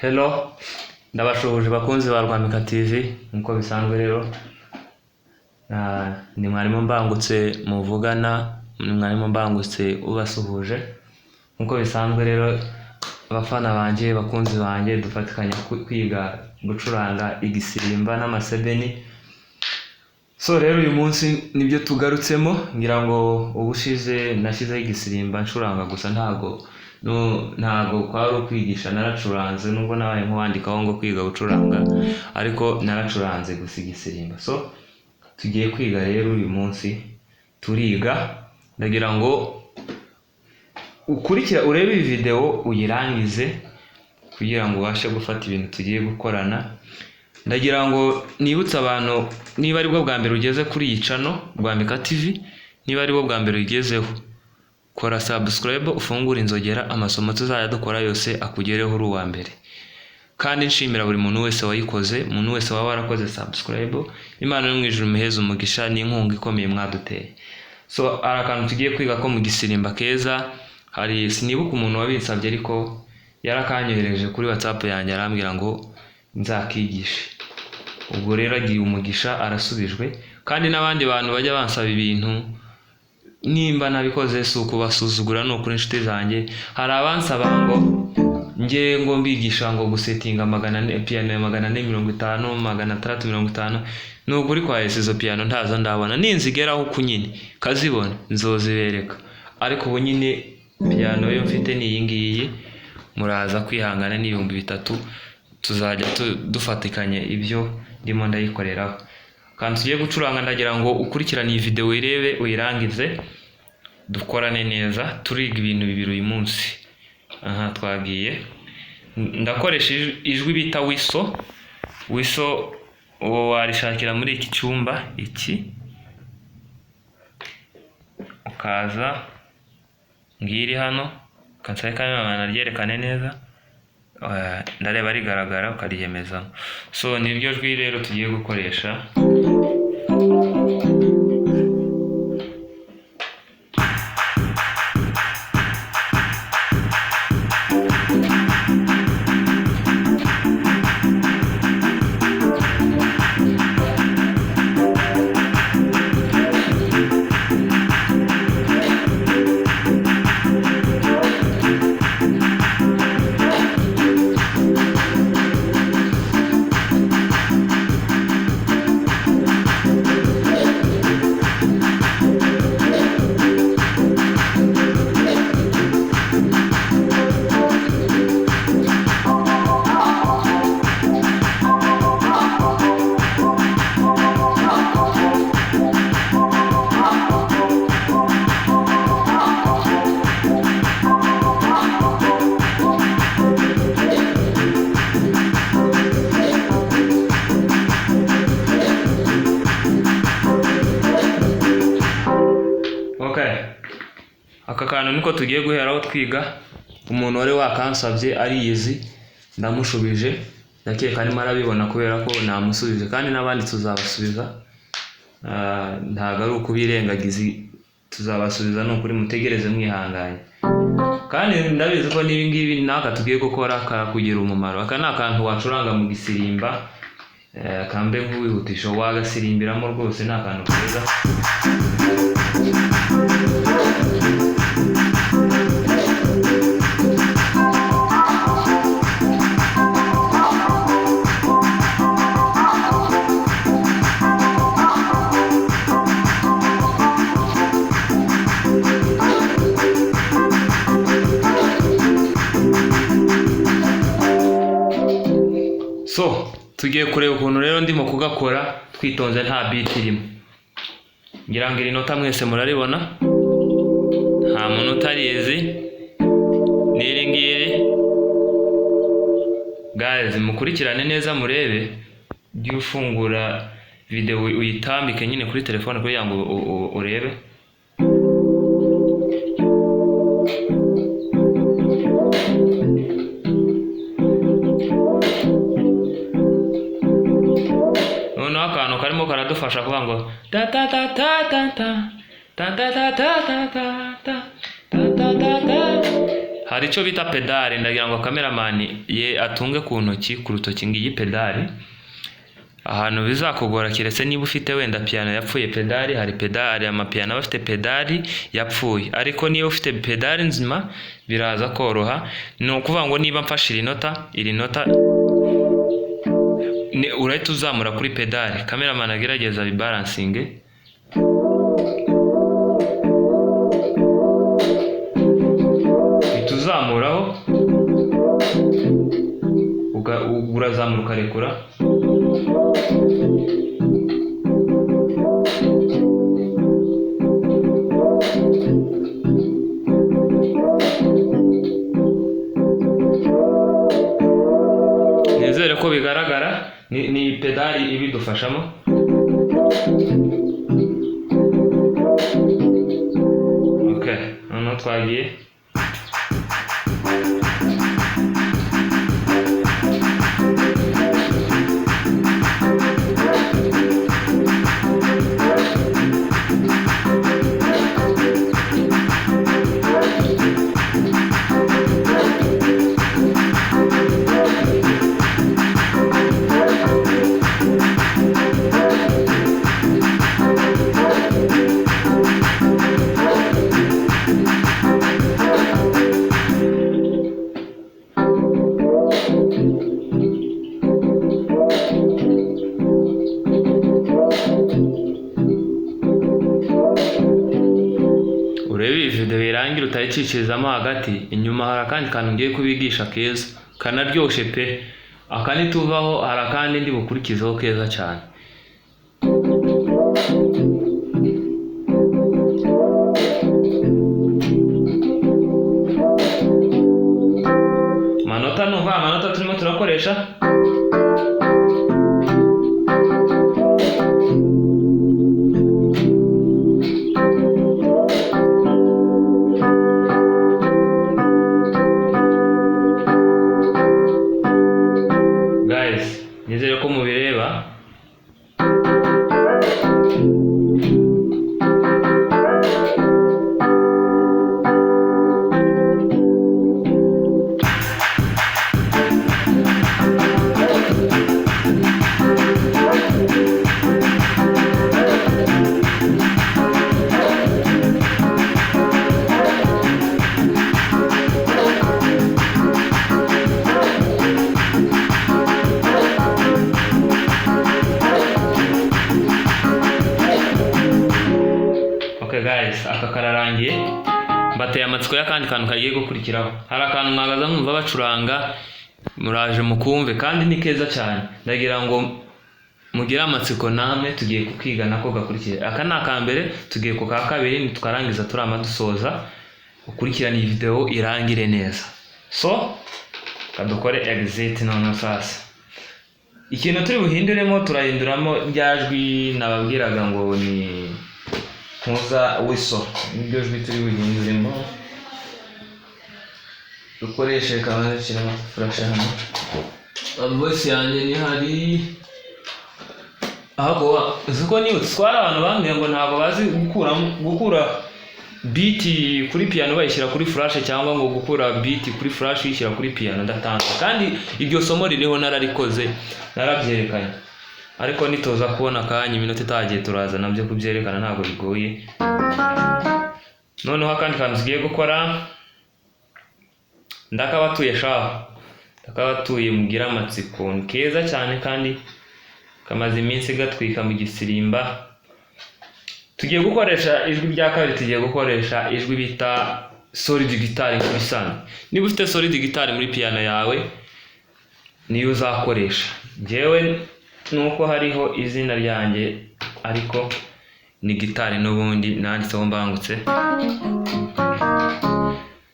Hello, ndabashuhuje bakunzi ba Rwamika TV. Nk'uko bisanzwe rero, ni mwarimu Mbangutse muvugana, ni mwarimu Mbangutse ubasuhuje. Nk'uko bisanzwe rero, abafana banjye, bakunzi banjye, dufatikanya kwiga gucuranga igisirimba n'amasebeni. So rero uyu munsi nibyo tugarutsemo. Ngira ngo ubushize nashyizeho igisirimba ncuranga gusa, ntago no, ntago kwari ukwigisha, naracuranze nubwo nabaye nk'uwandikaho ngo kwiga gucuranga, ariko naracuranze gusa igisirimba. So tugiye kwiga rero uyu munsi, turiga. Ndagira ngo ukurikira, urebe iyi video uyirangize kugira ngo ubashe gufata ibintu tugiye gukorana. Ndagira ngo nibutse abantu, niba aribwo bwa mbere ugeze kuri iyi channel Rwamika TV, niba aribwo bwa mbere uyigezeho, kora subscribe, ufungure inzogera, amasomo tuzajya dukora yose akugereho uri uwa mbere. Kandi nshimira buri muntu wese wayikoze, umuntu wese waba warakoze subscribe, Imana yo mu ijuru imuheze umugisha n'inkunga ikomeye mwaduteye. So hari akantu tugiye kwiga ko mu gisirimba keza. Hari, sinibuka umuntu wabinsabye, ariko yarakanyohereje kuri WhatsApp yanjye, arambwira ngo nzakigishe. Ubwo rero agiye umugisha, arasubijwe. Kandi n'abandi bantu bajya bansaba ibintu, nimba nabikoze si ukubasuzugura, ni ukuri inshuti zanjye. Hari abansaba ngo njye ngo mbigisha ngo gusetinga 400, piano ya 450, 650. Ni ukuri kwa Yesu, izo piano ntazo ndabona. Ninzigeraho uku nyine kazibona, nzozibereka. Ariko ubu nyine piano yo mfite ni iyi ngiyi, muraza kwihangana, ni 3000, tuzajya dufatikanye ibyo ndimo ndayikoreraho. Kandi tugiye gucuranga, ndagira ngo ukurikirane iyi video, uyirebe uyirangize, dukorane neza. Turiga ibintu bibiri uyu munsi. Aha twagiye, ndakoresha ijwi bita wiso. Wiso uwo warishakira muri iki cyumba iki, ukaza ngiri hano, ukansabe kamera naryerekane neza, ndareba rigaragara, ukaryemezamo. So niryo jwi rero tugiye gukoresha. Okay. Aka kantu niko tugiye guheraho twiga. Umuntu wari wakansabye ariyizi, ndamushubije, ndakeka arimo arabibona kubera ko namusubije, kandi n'abandi tuzabasubiza. Ntabwo ari ukubirengagiza, tuzabasubiza, ni ukuri, mutegereze mwihanganye. Kandi ndabizi ko n'ibi ngibi n'aka tugiye gukora kakugira umumaro. Aka ni akantu wacuranga mu gisirimba, kambe nk'uwihutisha, wagasirimbiramo rwose, ni akantu keza. So tugiye kureba ukuntu rero ndimo kugakora twitonze, nta beat irimo. Ngira ngo iri nota mwese muraribona, nta muntu utarizi, n'iri ngiri. Guys, mukurikirane neza murebe, jya ufungura video uyitambike nyine kuri telefone kugira ngo urebe. Noneho akantu karimo karadufasha kuvuga ngo ta ta ta ta ta ta ta ta ta ta ta ta ta ta ta ta ta. Hari icyo bita pedal. Ndagira ngo cameraman ye atunge ku ntoki, ku rutoki. Ngiyi pedal. Ahantu bizakugora, keretse niba ufite wenda piano yapfuye pedal. Hari pedal, amapiyano aba afite pedal yapfuye, ariko niba ufite pedal nzima biraza koroha. Ni ukuvuga ngo niba mfashe iri nota, iri nota urahita uzamura kuri pedal. Cameraman agerageza bibalancinge. Uhita uzamuraho, urazamura ukarekura. Nizere ko bigaragara. Ni pedal ibidufashamo. Okay, noneho twagiye. Urebe iyi video irangira utayicicirizamo hagati. Inyuma hari akandi kantu ngiye kubigisha keza kanaryoshye pe. Aka nituvaho hari akandi ndi bukurikizeho keza cyane. Amanota, ni ukuvuga amanota turimo turakoresha. Guys, nizere ko mubireba. Okay guys, aka kararangiye. Mbateye amatsiko y'akandi kantu kagiye gukurikiraho. Hari akantu mwagaza mwumva bacuranga, muraje mukumve, kandi ni keza cyane. Ndagira ngo mugire amatsiko namwe, tugiye kukiga nako gakurikiye. Aka ni aka mbere, tugiye ku ka kabiri, nitukarangiza turama dusoza. Ukurikirane iyi video irangire neza. So, kadukore exit noneho sasa. Ikintu turi buhinduremo, turahinduramo rya jwi nababwiraga ngo ni ntuza wiso, niryo jwi turi buhinduremo. Dukoreshe kabanza kirimo flash hano. Voice yanjye ni hari ahubwo uzi ko nibutse ko hari abantu bambwiye ngo ntabwo bazi gukura beat kuri piano bayishyira kuri flash, cyangwa ngo gukura beat kuri flash uyishyira kuri piano. Ndatanze kandi iryo somo ririho, nararikoze, narabyerekanye, ariko nitoza kubona akanya iminota itagiye turaza nabyo kubyerekana, ntabwo bigoye. Noneho akandi kantu tugiye gukora, ndakabatuye shaho, ndakabatuye, mugire amatsiko. Ni keza cyane kandi kamaze iminsi gatwika mu gisirimba. Tugiye gukoresha ijwi rya kabiri, tugiye gukoresha ijwi bita solid guitar nk'ibisanzwe. Niba ufite solid guitar muri piano yawe niyo uzakoresha. Njyewe nuko hariho izina ryanjye, ariko ni gitari n'ubundi nanditseho Mbangutse.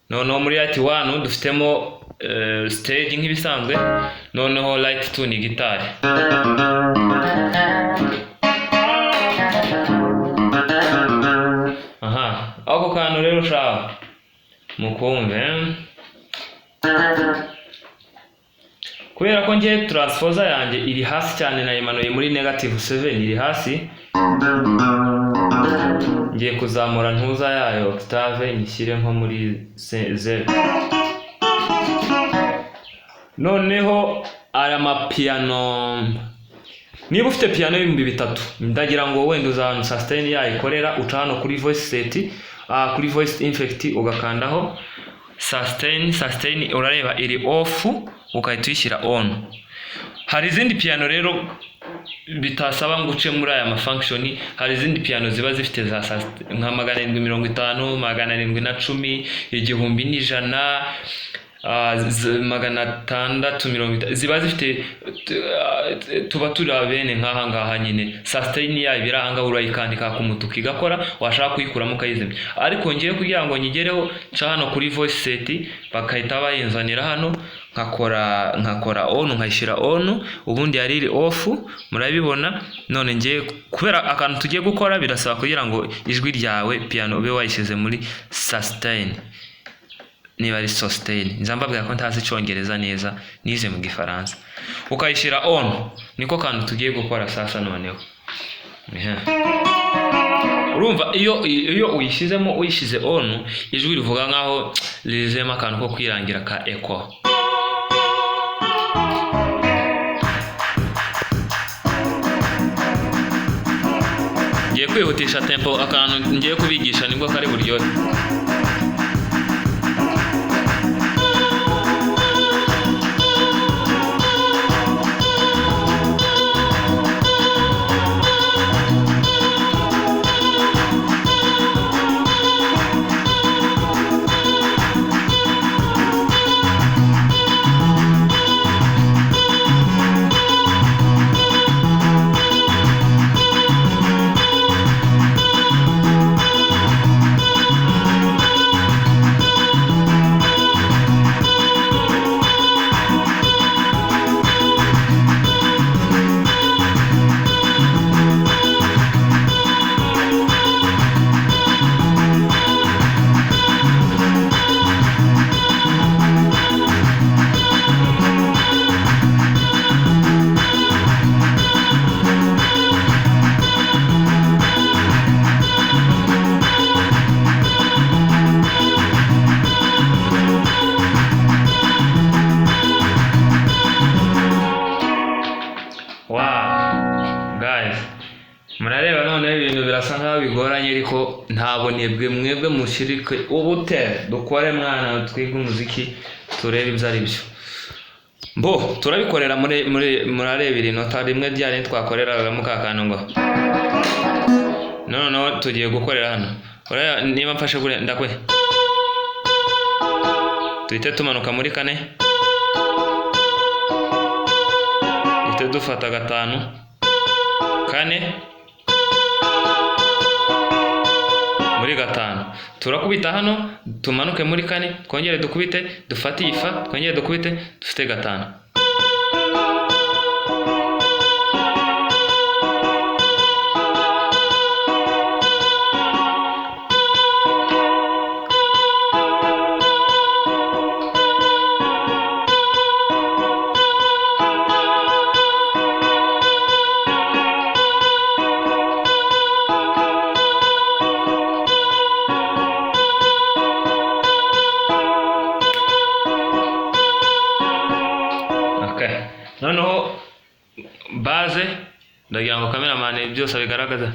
Noneho muri right 1 dufitemo stage nk'ibisanzwe, noneho right 2 ni gitari. Aha, ako kantu rero shaho mukumve. Kubera ko njye transposer yanjye iri hasi cyane, nayimanuye muri negative 7, iri hasi, ngiye kuzamura ntuza yayo octave nyishyire nko muri 0. Noneho aya mapiyano, niba ufite piyano y'3000, ndagira ngo wenda uza ahantu sustain yayikorera, uca hano kuri voice set, kuri voice effect, ugakandaho sustain. Sustain urareba iri off, ugahita uyishyira on. Hari izindi piyano rero bitasaba ngo uce muri aya ma function. Hari izindi piyano ziba zifite za nka 750, 710, 1100, 650, ziba zifite tuba turi bene nk'aha ngaha nyine. Sustain yayo iri aha ngaha, urayikandika ku mutuku igakora, washaka kuyikuramo ukayizimya. Ariko ngiye kugira ngo nyigereho, nca hano kuri voice set, bagahita bayinzanira hano, nkakora on, nkayishyira on. Ubundi yari iri off, murabibona. None ngiye kubera akantu tugiye gukora, birasaba kugira ngo ijwi ryawe, piano ube wayishyize muri sustain, niba ari sustain. Nza mbabwira ko ntazi Icyongereza neza, nize mu Gifaransa. Ukayishyira on, niko kantu tugiye gukora sasa. Noneho Ehe. Urumva iyo uyishyizemo, uyishyize on, ijwi rivuga nkaho rizemo akantu ko kwirangira ka echo. Ngiye kwihutisha tempo, akantu ngiye kubigisha nibwo kari buryohe. Wow, guys, murareba noneho ibintu birasa nkaho bigoranye, ariko nta bunebwe. Mwebwe mushirike ubute, dukore mwana, twige umuziki, turebe ibyo ari byo. Mbo turabikorera muri murareba iri nota rimwe rya rindi twakoreragamo ka kantu ngo noneho tugiye gukorera hano. Urareba niba mfashe gure ndakwe, duhite tumanuka muri kane, duhite dufata gatanu, kane muri gatanu, turakubita hano, tumanuke muri kane, twongere dukubite, dufate iyi fa, twongere dukubite, dufite gatanu. Okay. Noneho baze, ndagira ngo cameraman byose abigaragaza.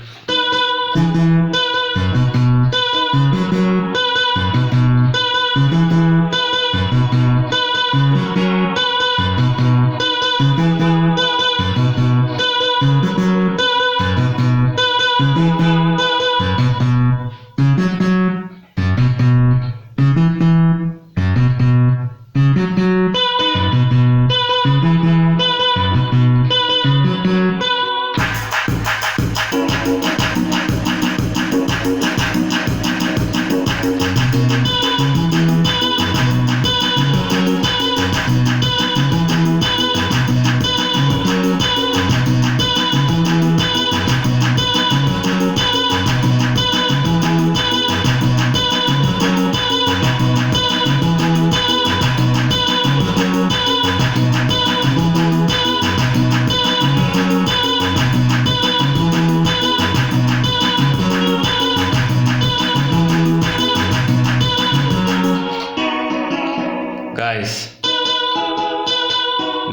Guys,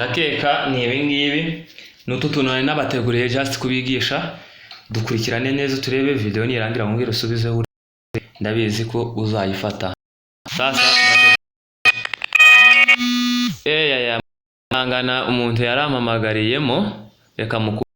Ndakeka ni ibi ngibi, ni utu tuntu nari nabateguriye just kubigisha. Dukurikirane neza turebe video, nirangira wongere usubizeho, ndabizi ko uzayifata. Sasa ya ngana umuntu yarampamagariyemo, reka muku